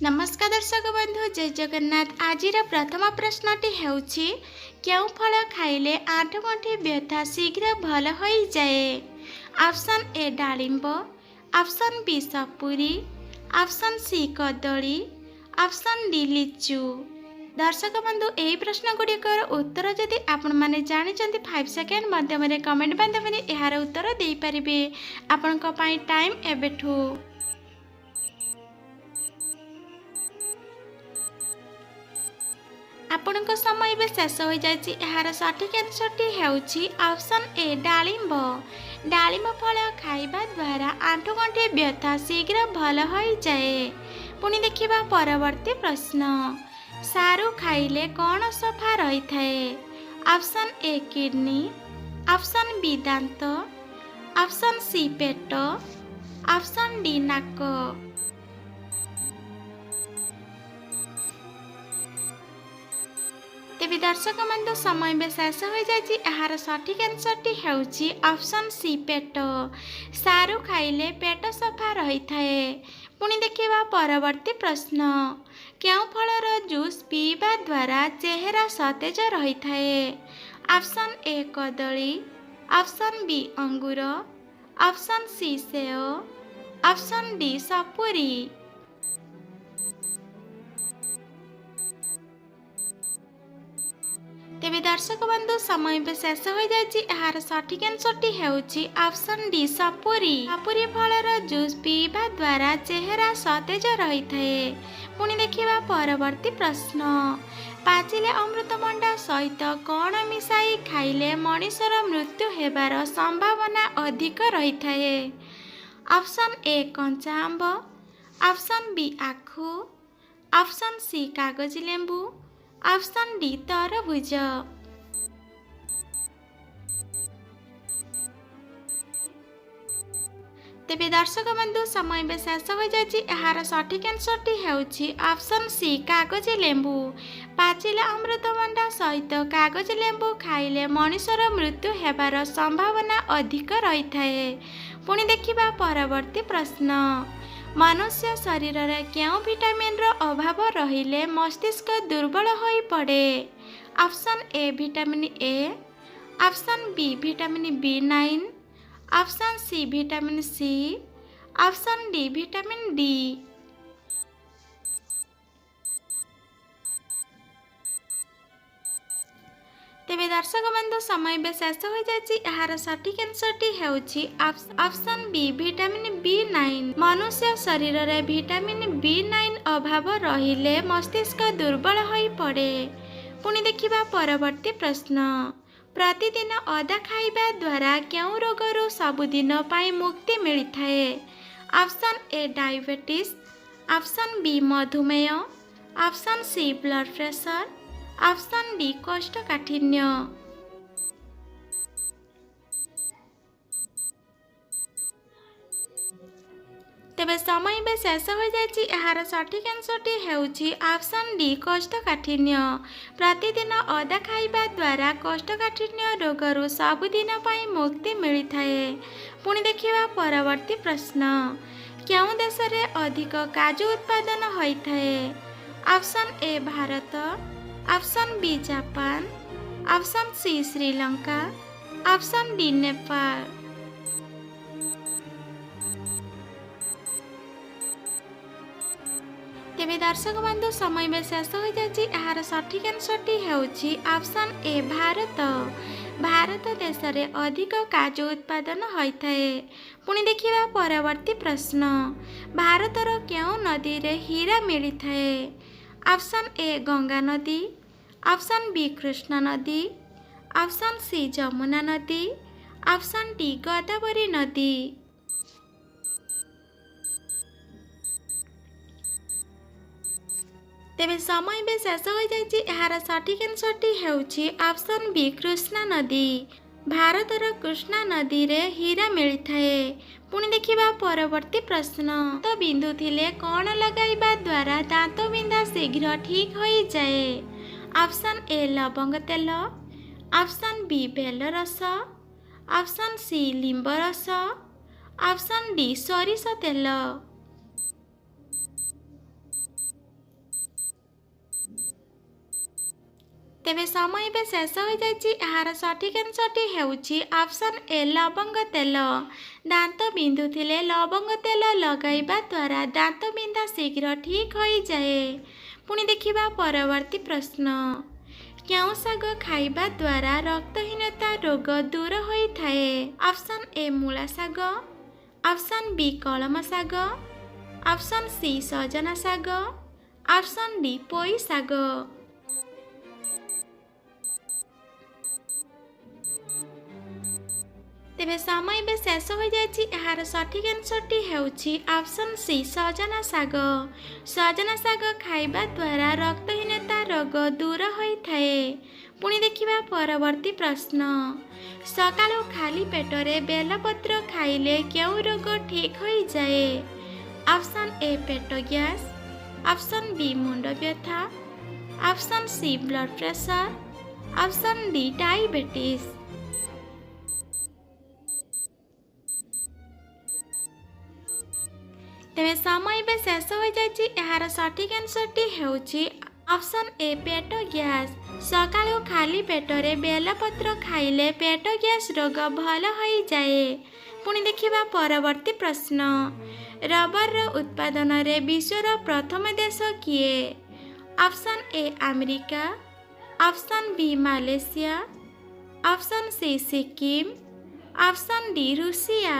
ନମସ୍କାର ଦର୍ଶକ ବନ୍ଧୁ, ଜୟ ଜଗନ୍ନାଥ। ଆଜିର ପ୍ରଥମ ପ୍ରଶ୍ନଟି ହେଉଛି, କେଉଁ ଫଳ ଖାଇଲେ ଆଣ୍ଠୁଗଣ୍ଠି ବ୍ୟଥା ଶୀଘ୍ର ଭଲ ହୋଇଯାଏ? ଅପସନ୍ ଏ ଡାଳିମ୍ବ, ଅପସନ୍ ବି ସପୁରୀ, ଅପସନ୍ ସି କଦଳୀ, ଅପସନ୍ ଡି ଲିଚୁ। ଦର୍ଶକ ବନ୍ଧୁ, ଏହି ପ୍ରଶ୍ନ ଗୁଡ଼ିକର ଉତ୍ତର ଯଦି ଆପଣମାନେ ଜାଣିଛନ୍ତି, 5 ସେକେଣ୍ଡ ମାଧ୍ୟମରେ କମେଣ୍ଟ ମାଧ୍ୟମରେ ଏହାର ଉତ୍ତର ଦେଇପାରିବେ। ଆପଣଙ୍କ ପାଇଁ ଟାଇମ୍ ଏବେଠୁ। ଆପଣଙ୍କ ସମୟ ଏବେ ଶେଷ ହୋଇଯାଇଛି। ଏହାର ସଠିକ୍ ଆନ୍ସରଟି ହେଉଛି ଅପସନ୍ ଏ ଡାଳିମ୍ବ। ଡାଳିମ୍ବ ଫଳ ଖାଇବା ଦ୍ୱାରା ଆଣ୍ଠୁଗଣ୍ଠି ବ୍ୟଥା ଶୀଘ୍ର ଭଲ ହୋଇଯାଏ। ପୁଣି ଦେଖିବା ପରବର୍ତ୍ତୀ ପ୍ରଶ୍ନ। ସାରୁ ଖାଇଲେ କ'ଣ ସଫା ରହିଥାଏ? Option A kidney, option B ଦାନ୍ତ, ଅପସନ୍ ସି ପେଟ, ଅପସନ୍ ଡି ନାକ। ତେବେ ଦର୍ଶକ ବନ୍ଧୁ, ସମୟ ଏବେ ଶେଷ ହୋଇଯାଇଛି। ଏହାର ସଠିକ୍ ଆନ୍ସରଟି ହେଉଛି ଅପସନ୍ ସି ପେଟ। ସାରୁ ଖାଇଲେ ପେଟ ସଫା ରହିଥାଏ। ପୁଣି ଦେଖିବା ପରବର୍ତ୍ତୀ ପ୍ରଶ୍ନ। କେଉଁ ଫଳର ଜୁସ୍ ପିଇବା ଦ୍ୱାରା ଚେହେରା ସତେଜ ରହିଥାଏ? ଅପସନ୍ ଏ କଦଳୀ, ଅପସନ୍ ବି ଅଙ୍ଗୁର, ଅପସନ୍ ସି ସେଓ, ଅପସନ୍ ଡି ସପୁରୀ। ତେବେ ଦର୍ଶକ ବନ୍ଧୁ, ସମୟ ଏବେ ଶେଷ ହୋଇଯାଇଛି। ଏହାର ସଠିକ୍ ଆନ୍ସରଟି ହେଉଛି ଅପସନ୍ ଡି ସପୁରୀ। ସପୁରୀ ଫଳର ଜୁସ୍ ପିଇବା ଦ୍ୱାରା ଚେହେରା ସତେଜ ରହିଥାଏ। ପୁଣି ଦେଖିବା ପରବର୍ତ୍ତୀ ପ୍ରଶ୍ନ। ପାଚିଲେ ଅମୃତଭଣ୍ଡା ସହିତ କ'ଣ ମିଶାଇ ଖାଇଲେ ମଣିଷର ମୃତ୍ୟୁ ହେବାର ସମ୍ଭାବନା ଅଧିକ ରହିଥାଏ? ଅପସନ୍ ଏ କଞ୍ଚା ଆମ୍ବ, ଅପସନ୍ ବି ଆଖୁ, ଅପସନ୍ ସି କାଗଜି ଲେମ୍ବୁ, ଅପସନ୍ ଡି ତରଭୁଜ। ତେବେ ଦର୍ଶକ ବନ୍ଧୁ, ସମୟ ଏବେ ଶେଷ ହୋଇଯାଇଛି। ଏହାର ସଠିକ୍ ଆନ୍ସରଟି ହେଉଛି ଅପସନ୍ ସି କାଗଜି ଲେମ୍ବୁ। ପାଚିଲା ଅମୃତଭଣ୍ଡା ସହିତ କାଗଜି ଲେମ୍ବୁ ଖାଇଲେ ମଣିଷର ମୃତ୍ୟୁ ହେବାର ସମ୍ଭାବନା ଅଧିକ ରହିଥାଏ। ପୁଣି ଦେଖିବା ପରବର୍ତ୍ତୀ ପ୍ରଶ୍ନ। ମନୁଷ୍ୟ ଶରୀରରେ କେଉଁ ଭିଟାମିନ୍ର ଅଭାବ ରହିଲେ ମସ୍ତିଷ୍କ ଦୁର୍ବଳ ହୋଇପଡ଼େ? Option A vitamin A, option B vitamin B9, option C vitamin C, option D vitamin D. ତେବେ ଦର୍ଶକ ବନ୍ଧୁ, ସମୟ ଏବେ ଶେଷ ହୋଇଯାଇଛି। ଏହାର ସଠିକ୍ ଆନ୍ସରଟି ହେଉଛି ଅପସନ୍ ବି ଭିଟାମିନ୍ ବି9। ମନୁଷ୍ୟ ଶରୀରରେ ଭିଟାମିନ୍ ବି9 ଅଭାବ ରହିଲେ ମସ୍ତିଷ୍କ ଦୁର୍ବଳ ହୋଇପଡ଼େ। ପୁଣି ଦେଖିବା ପରବର୍ତ୍ତୀ ପ୍ରଶ୍ନ। ପ୍ରତିଦିନ ଅଦା ଖାଇବା ଦ୍ୱାରା କେଉଁ ରୋଗରୁ ସବୁଦିନ ପାଇଁ ମୁକ୍ତି ମିଳିଥାଏ? Option A diabetes, option B ମଧୁମେହ, option C blood pressure, option D କୋଷ୍ଠକାଠିନ୍ୟ। ତେବେ ସମୟ ଏବେ ଶେଷ ହୋଇଯାଇଛି। ଏହାର ସଠିକ୍ ଆନ୍ସରଟି ହେଉଛି ଅପସନ୍ ଡି କୋଷ୍ଠକାଠିନ୍ୟ। ପ୍ରତିଦିନ ଅଦା ଖାଇବା ଦ୍ୱାରା କୋଷ୍ଠକାଠିନ୍ୟ ରୋଗରୁ ସବୁଦିନ ପାଇଁ ମୁକ୍ତି ମିଳିଥାଏ। ପୁଣି ଦେଖିବା ପରବର୍ତ୍ତୀ ପ୍ରଶ୍ନ। କେଉଁ ଦେଶରେ ଅଧିକ କାଜୁ ଉତ୍ପାଦନ ହୋଇଥାଏ? Option A Bharat, option B Japan, option C Sri Lanka, option D Nepal. ତେବେ ଦର୍ଶକ ବନ୍ଧୁ, ସମୟ ଏବେ ଶେଷ ହୋଇଯାଇଛି। ଏହାର ସଠିକ୍ ଆନ୍ସରଟି ହେଉଛି ଅପସନ୍ ଏ ଭାରତ। ଭାରତ ଦେଶରେ ଅଧିକ କାଜୁ ଉତ୍ପାଦନ ହୋଇଥାଏ। ପୁଣି ଦେଖିବା ପରବର୍ତ୍ତୀ ପ୍ରଶ୍ନ। ଭାରତର କେଉଁ ନଦୀରେ ହୀରା ମିଳିଥାଏ? ଅପସନ୍ ଏ ଗଙ୍ଗା ନଦୀ, ଅପସନ୍ ବି କୃଷ୍ଣ ନଦୀ, ଅପସନ୍ ସି ଯମୁନା ନଦୀ, ଅପସନ୍ ଡି ଗୋଦାବରୀ ନଦୀ। ତେବେ ସମୟ ଏବେ ଶେଷ ହୋଇଯାଇଛି। ଏହାର ସଠିକ୍ ଆନ୍ସରଟି ହେଉଛି ଅପସନ୍ ବି କୃଷ୍ଣା ନଦୀ। ଭାରତର କୃଷ୍ଣା ନଦୀରେ ହୀରା ମିଳିଥାଏ। ପୁଣି ଦେଖିବା ପରବର୍ତ୍ତୀ ପ୍ରଶ୍ନ। ଦାନ୍ତ ବିନ୍ଧୁଥିଲେ କ'ଣ ଲଗାଇବା ଦ୍ୱାରା ଦାନ୍ତ ବିନ୍ଧା ଶୀଘ୍ର ଠିକ୍ ହୋଇଯାଏ? ଅପସନ୍ ଏ ଲବଙ୍ଗ ତେଲ, ଅପସନ୍ ବି ବେଲ ରସ, ଅପସନ୍ ସି ଲିମ୍ବ ରସ, ଅପସନ୍ ଡି ସୋରିଷ ତେଲ। ତେବେ ସମୟ ଏବେ ଶେଷ ହୋଇଯାଇଛି। ଏହାର ସଠିକ୍ ଆନ୍ସର୍ଟି ହେଉଛି ଅପସନ୍ ଏ, ଲବଙ୍ଗ ତେଲ। ଦାନ୍ତ ବିନ୍ଧୁଥିଲେ ଲବଙ୍ଗ ତେଲ ଲଗାଇବା ଦ୍ୱାରା ଦାନ୍ତ ବିନ୍ଧା ଶୀଘ୍ର ଠିକ୍ ହୋଇଯାଏ। ପୁଣି ଦେଖିବା ପରବର୍ତ୍ତୀ ପ୍ରଶ୍ନ। କେଉଁ ଶାଗ ଖାଇବା ଦ୍ୱାରା ରକ୍ତହୀନତା ରୋଗ ଦୂର ହୋଇଥାଏ? ଅପସନ୍ ଏ, ମୂଳା ଶାଗ, ଅପସନ୍ ବି, କଳମ ଶାଗ, ଅପସନ୍ ସି, ସଜନା ଶାଗ, ଅପସନ୍ ଡି, ପୋଇ ଶାଗ। ତେବେ ସମୟ ଏବେ ଶେଷ ହୋଇଯାଇଛି। ଏହାର ସଠିକ୍ ଆନ୍ସର୍ଟି ହେଉଛି ଅପସନ୍ ସି, ସଜନା ଶାଗ। ସଜନା ଶାଗ ଖାଇବା ଦ୍ୱାରା ରକ୍ତହୀନତା ରୋଗ ଦୂର ହୋଇଥାଏ। ପୁଣି ଦେଖିବା ପରବର୍ତ୍ତୀ ପ୍ରଶ୍ନ। ସକାଳୁ ଖାଲି ପେଟରେ ବେଲପତ୍ର ଖାଇଲେ କେଉଁ ରୋଗ ଠିକ୍ ହୋଇଯାଏ? ଅପସନ୍ ଏ, ପେଟ ଗ୍ୟାସ୍, ଅପସନ୍ ବି, ମୁଣ୍ଡ ବ୍ୟଥା, option C, blood pressure, option D, diabetes. ତେବେ ସମୟ ଏବେ ଶେଷ ହୋଇଯାଇଛି। ଏହାର ସଠିକ୍ ଆନ୍ସର୍ଟି ହେଉଛି ଅପସନ୍ ଏ, ପେଟ ଗ୍ୟାସ୍। ସକାଳୁ ଖାଲି ପେଟରେ ବେଲପତ୍ର ଖାଇଲେ ପେଟ ଗ୍ୟାସ୍ ରୋଗ ଭଲ ହୋଇଯାଏ। ପୁଣି ଦେଖିବା ପରବର୍ତ୍ତୀ ପ୍ରଶ୍ନ। ରବରର ଉତ୍ପାଦନରେ ବିଶ୍ୱର ପ୍ରଥମ ଦେଶ କିଏ? Option A, America, option B, Malaysia, option C, Sikkim, option D, Russia.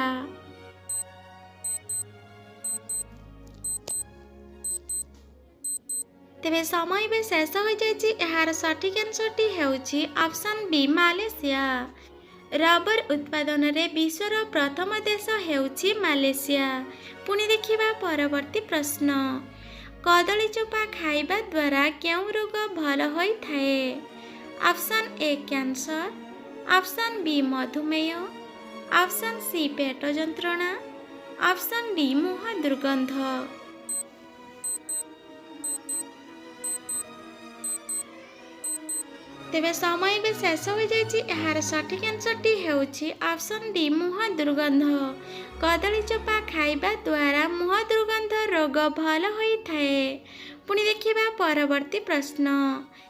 ତେବେ ସମୟ ଏବେ ଶେଷ ହୋଇଯାଇଛି। ଏହାର ସଠିକ୍ ଆନ୍ସର୍ଟି ହେଉଛି ଅପସନ୍ ବି, ମାଲେସିଆ। ରବର ଉତ୍ପାଦନରେ ବିଶ୍ୱର ପ୍ରଥମ ଦେଶ ହେଉଛି ମାଲେସିଆ। ପୁଣି ଦେଖିବା ପରବର୍ତ୍ତୀ ପ୍ରଶ୍ନ। କଦଳୀ ଚୋପା ଖାଇବା ଦ୍ୱାରା କେଉଁ ରୋଗ ଭଲ ହୋଇଥାଏ? Option A, cancer, option B, ମଧୁମେହ, ଅପସନ୍ ସି, ପେଟ ଯନ୍ତ୍ରଣା, ଅପସନ୍ ଡି, ମୁହଁ ଦୁର୍ଗନ୍ଧ। ତେବେ ସମୟ ଏବେ ଶେଷ ହୋଇଯାଇଛି। ଏହାର ସଠିକ୍ ଆନ୍ସର୍ଟି ହେଉଛି ଅପସନ୍ ଡି, ମୁହଁ ଦୁର୍ଗନ୍ଧ। କଦଳୀ ଚୋପା ଖାଇବା ଦ୍ୱାରା ମୁହଁ ଦୁର୍ଗନ୍ଧ ରୋଗ ଭଲ ହୋଇଥାଏ। ପୁଣି ଦେଖିବା ପରବର୍ତ୍ତୀ ପ୍ରଶ୍ନ।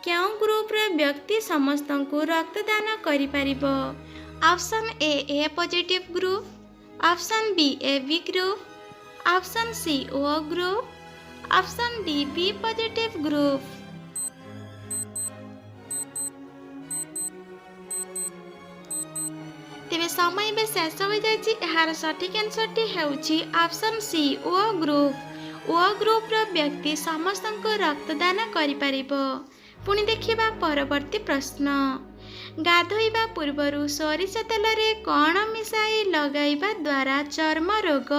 କେଉଁ ଗ୍ରୁପର ବ୍ୟକ୍ତି ସମସ୍ତଙ୍କୁ ରକ୍ତଦାନ କରିପାରିବ? Option A, A positive group, option B, AB group, option C, O group, option D, B positive group. ତେବେ ସମୟ ଏବେ ଶେଷ ହୋଇଯାଇଛି। ଏହାର ସଠିକ୍ ଆନ୍ସର୍ଟି ହେଉଛି ଅପସନ୍ ସି, ଓ ଗ୍ରୁପ୍। ଓ ଗ୍ରୁପ୍ର ବ୍ୟକ୍ତି ସମସ୍ତଙ୍କୁ ରକ୍ତଦାନ କରିପାରିବ। ପୁଣି ଦେଖିବା ପରବର୍ତ୍ତୀ ପ୍ରଶ୍ନ। ଗାଧୋଇବା ପୂର୍ବରୁ ସୋରିଷ ତେଲରେ କ'ଣ ମିଶାଇ ଲଗାଇବା ଦ୍ୱାରା ଚର୍ମ ରୋଗ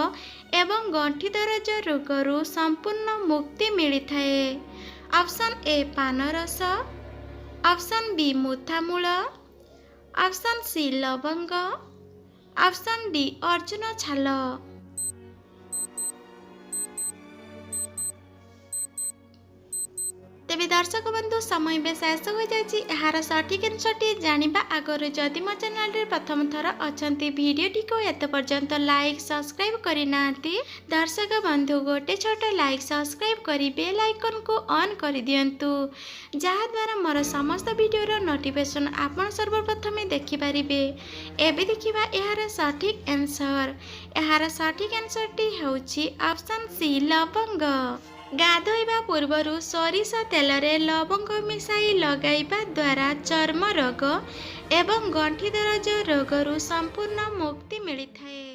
ଏବଂ ଗଣ୍ଠି ଦରଜ ରୋଗରୁ ସମ୍ପୂର୍ଣ୍ଣ ମୁକ୍ତି ମିଳିଥାଏ? ଅପସନ୍ ଏ, ପାନ ରସ, ଅପସନ୍ ବି, ମୁଥାମୂଳ, ଅପସନ୍ ସି, ଲବଙ୍ଗ, ଅପସନ୍ ଡି, ଅର୍ଜୁନ ଛାଲ। ତେବେ ଦର୍ଶକ ବନ୍ଧୁ, ସମୟ ଏବେ ଶେଷ ହୋଇଯାଇଛି। ଏହାର ସଠିକ୍ ଆନ୍ସର୍ଟି ଜାଣିବା ଆଗରୁ ଯଦି ମୋ ଚ୍ୟାନେଲରେ ପ୍ରଥମ ଥର ଅଛନ୍ତି, ଭିଡ଼ିଓଟିକୁ ଏତେ ପର୍ଯ୍ୟନ୍ତ ଲାଇକ୍ ସବସ୍କ୍ରାଇବ୍ କରିନାହାନ୍ତି, ଦର୍ଶକ ବନ୍ଧୁ ଗୋଟେ ଛୋଟ ଲାଇକ୍ ସବସ୍କ୍ରାଇବ୍ କରି ବେଲ୍ ଆଇକନ୍କୁ ଅନ୍ କରିଦିଅନ୍ତୁ, ଯାହାଦ୍ୱାରା ମୋର ସମସ୍ତ ଭିଡ଼ିଓର ନୋଟିଫିକେସନ୍ ଆପଣ ସର୍ବପ୍ରଥମେ ଦେଖିପାରିବେ। ଏବେ ଦେଖିବା ଏହାର ସଠିକ୍ ଆନ୍ସର୍। ଏହାର ସଠିକ୍ ଆନ୍ସର୍ଟି ହେଉଛି ଅପସନ୍ ସି, ଲବଙ୍ଗ। ଗାଧୋଇବା ପୂର୍ବରୁ ସୋରିଷ ତେଲରେ ଲବଙ୍ଗ ମିଶାଇ ଲଗାଇବା ଦ୍ୱାରା ଚର୍ମ ରୋଗ ଏବଂ ଗଣ୍ଠି ଦରଜ ରୋଗରୁ ସମ୍ପୂର୍ଣ୍ଣ ମୁକ୍ତି ମିଳିଥାଏ।